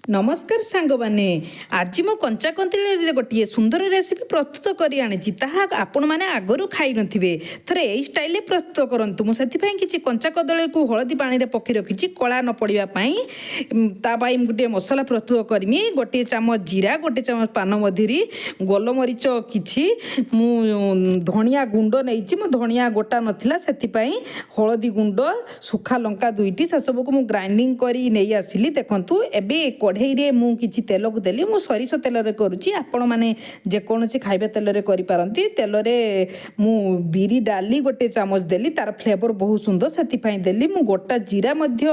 ନମସ୍କାର ସାଙ୍ଗମାନେ, ଆଜି ମୁଁ କଞ୍ଚା କଦଳୀରେ ଗୋଟିଏ ସୁନ୍ଦର ରେସିପି ପ୍ରସ୍ତୁତ କରି ଆଣିଛି। ତାହା ଆପଣମାନେ ଆଗରୁ ଖାଇନଥିବେ। ଥରେ ଏଇ ଷ୍ଟାଇଲରେ ପ୍ରସ୍ତୁତ କରନ୍ତୁ। ମୁଁ ସେଥିପାଇଁ କିଛି କଞ୍ଚା କଦଳୀକୁ ହଳଦୀ ପାଣିରେ ପକାଇ ରଖିଛି କଳା ନ ପଡ଼ିବା ପାଇଁ। ତା ପାଇଁ ମୁଁ ଗୋଟିଏ ମସଲା ପ୍ରସ୍ତୁତ କରିମି। ଗୋଟିଏ ଚାମଚ ଜିରା, ଗୋଟେ ଚାମଚ ପାନମଧୁରୀ, ଗୋଲମରିଚ କିଛି, ମୁଁ ଧଣିଆ ଗୁଣ୍ଡ ନେଇଛି। ମୁଁ ଧଣିଆ ଗୋଟା ନଥିଲା ସେଥିପାଇଁ। ହଳଦୀ ଗୁଣ୍ଡ, ଶୁଖା ଲଙ୍କା ଦୁଇଟି, ସେସବୁକୁ ମୁଁ ଗ୍ରାଇଣ୍ଡିଙ୍ଗ କରି ନେଇ ଆସିଲି। ଦେଖନ୍ତୁ, ଏବେ କଢ଼େଇରେ ମୁଁ କିଛି ତେଲକୁ ଦେଲି। ମୁଁ ସୋରିଷ ତେଲରେ କରୁଛି, ଆପଣମାନେ ଯେକୌଣସି ଖାଇବା ତେଲରେ କରିପାରନ୍ତି। ତେଲରେ ମୁଁ ବିରି ଡାଲି ଗୋଟେ ଚାମଚ ଦେଲି। ତାର ଫ୍ଲେଭର ବହୁତ ସୁନ୍ଦର, ସେଥିପାଇଁ ଦେଲି। ମୁଁ ଗୋଟା ଜିରା ମଧ୍ୟ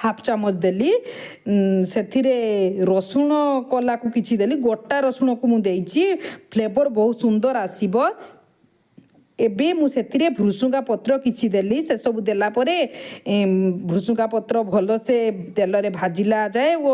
ହାଫ୍ ଚାମଚ ଦେଲି। ସେଥିରେ ରସୁଣ କୋଲାକୁ କିଛି ଦେଲି। ଗୋଟା ରସୁଣକୁ ମୁଁ ଦେଇଛି, ଫ୍ଲେଭର ବହୁତ ସୁନ୍ଦର ଆସିବ। ଏବେ ମୁଁ ସେଥିରେ ଭୃସୁଙ୍ଗା ପତ୍ର କିଛି ଦେଲି। ସେସବୁ ଦେଲା ପରେ ଭୃସୁଙ୍ଗା ପତ୍ର ଭଲସେ ତେଲରେ ଭାଜିଲା ଯାଏ ଓ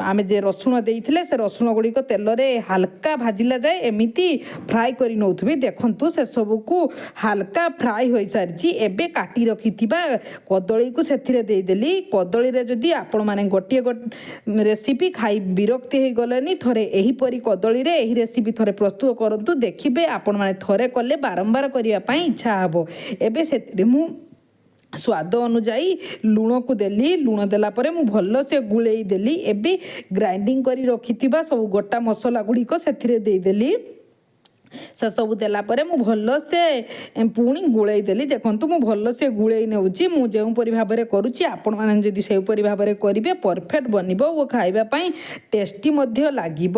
ଆମେ ଯେ ରସୁଣ ଦେଇଥିଲେ, ସେ ରସୁଣ ଗୁଡ଼ିକ ତେଲରେ ହାଲକା ଭାଜିଲା ଯାଏ ଏମିତି ଫ୍ରାଏ କରି ନେଉଥିବେ। ଦେଖନ୍ତୁ, ସେସବୁକୁ ହାଲକା ଫ୍ରାଏ ହୋଇସାରିଛି। ଏବେ କାଟି ରଖିଥିବା କଦଳୀକୁ ସେଥିରେ ଦେଇଦେଲି। କଦଳୀରେ ଯଦି ଆପଣମାନେ ଗୋଟିଏ ରେସିପି ଖାଇ ବିରକ୍ତି ହେଇଗଲେନି, ଥରେ ଏହିପରି କଦଳୀରେ ଏହି ରେସିପି ଥରେ ପ୍ରସ୍ତୁତ କରନ୍ତୁ। ଦେଖିବେ, ଆପଣମାନେ ଥରେ କଲେ ବାରମ୍ବାର କରିବା ପାଇଁ ଇଚ୍ଛା ହେବ। ଏବେ ସେଥିରେ ମୁଁ ସ୍ୱାଦ ଅନୁଯାୟୀ ଲୁଣକୁ ଦେଲି। ଲୁଣ ଦେଲା ପରେ ମୁଁ ଭଲସେ ଗୁଳେଇ ଦେଲି। ଏବେ ଗ୍ରାଇଣ୍ଡିଙ୍ଗ କରି ରଖିଥିବା ସବୁ ଗୋଟା ମସଲା ଗୁଡ଼ିକ ସେଥିରେ ଦେଇଦେଲି। ସେସବୁ ଦେଲା ପରେ ମୁଁ ଭଲସେ ପୁଣି ଗୋଳେଇ ଦେଲି। ଦେଖନ୍ତୁ, ମୁଁ ଭଲସେ ଗୋଳେଇ ନେଉଛି। ମୁଁ ଯେଉଁପରି ଭାବରେ କରୁଛି, ଆପଣମାନେ ଯଦି ସେହିପରି ଭାବରେ କରିବେ, ପରଫେକ୍ଟ ବନିବ ଓ ଖାଇବା ପାଇଁ ଟେଷ୍ଟି ମଧ୍ୟ ଲାଗିବ।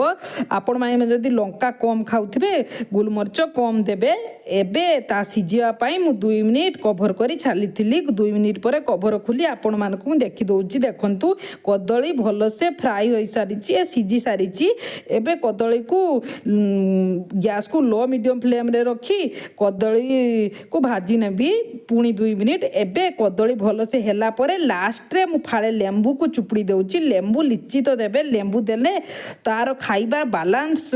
ଆପଣମାନେ ଯଦି ଲଙ୍କା କମ୍ ଖାଉଥିବେ, ଗୋଲମରିଚ କମ୍ ଦେବେ। ଏବେ ତା ସିଝିବା ପାଇଁ ମୁଁ 2 ମିନିଟ୍ କଭର କରି ଛାଡ଼ିଥିଲି। 2 ମିନିଟ୍ ପରେ କଭର ଖୋଲି ଆପଣମାନଙ୍କୁ ମୁଁ ଦେଖିଦେଉଛି। ଦେଖନ୍ତୁ, କଦଳୀ ଭଲସେ ଫ୍ରାଏ ହୋଇସାରିଛି, ସିଝି ସାରିଛି। ଏବେ କଦଳୀକୁ ଗ୍ୟାସ୍କୁ ଲୋ ମିଡ଼ିୟମ୍ ଫ୍ଲେମ୍ରେ ରଖି କଦଳୀକୁ ଭାଜି ନେବି ପୁଣି 2 ମିନିଟ୍। ଏବେ କଦଳୀ ଭଲସେ ହେଲା ପରେ ଲାଷ୍ଟରେ ମୁଁ ଫାଳେ ଲେମ୍ବୁକୁ ଚୁପୁଡ଼ି ଦେଉଛି। ଲେମ୍ବୁ ନିଶ୍ଚିତ ଦେବେ। ଲେମ୍ବୁ ଦେଲେ ତାର ଖାଇବା ବାଲାନ୍ସ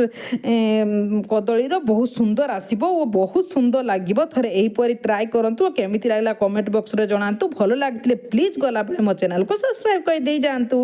କଦଳୀର ବହୁତ ସୁନ୍ଦର ଆସିବ ଓ ବହୁତ ସୁନ୍ଦର ଲାଗିବ। ଥରେ ଏହିପରି ଟ୍ରାଏ କରନ୍ତୁ ଓ କେମିତି ଲାଗିଲା କମେଣ୍ଟ ବକ୍ସରେ ଜଣାନ୍ତୁ। ଭଲ ଲାଗିଥିଲେ ପ୍ଲିଜ୍ ଗଲାବେଳେ ମୋ ଚ୍ୟାନେଲକୁ ସବସ୍କ୍ରାଇବ୍ କରିଦେଇ ଯାଆନ୍ତୁ।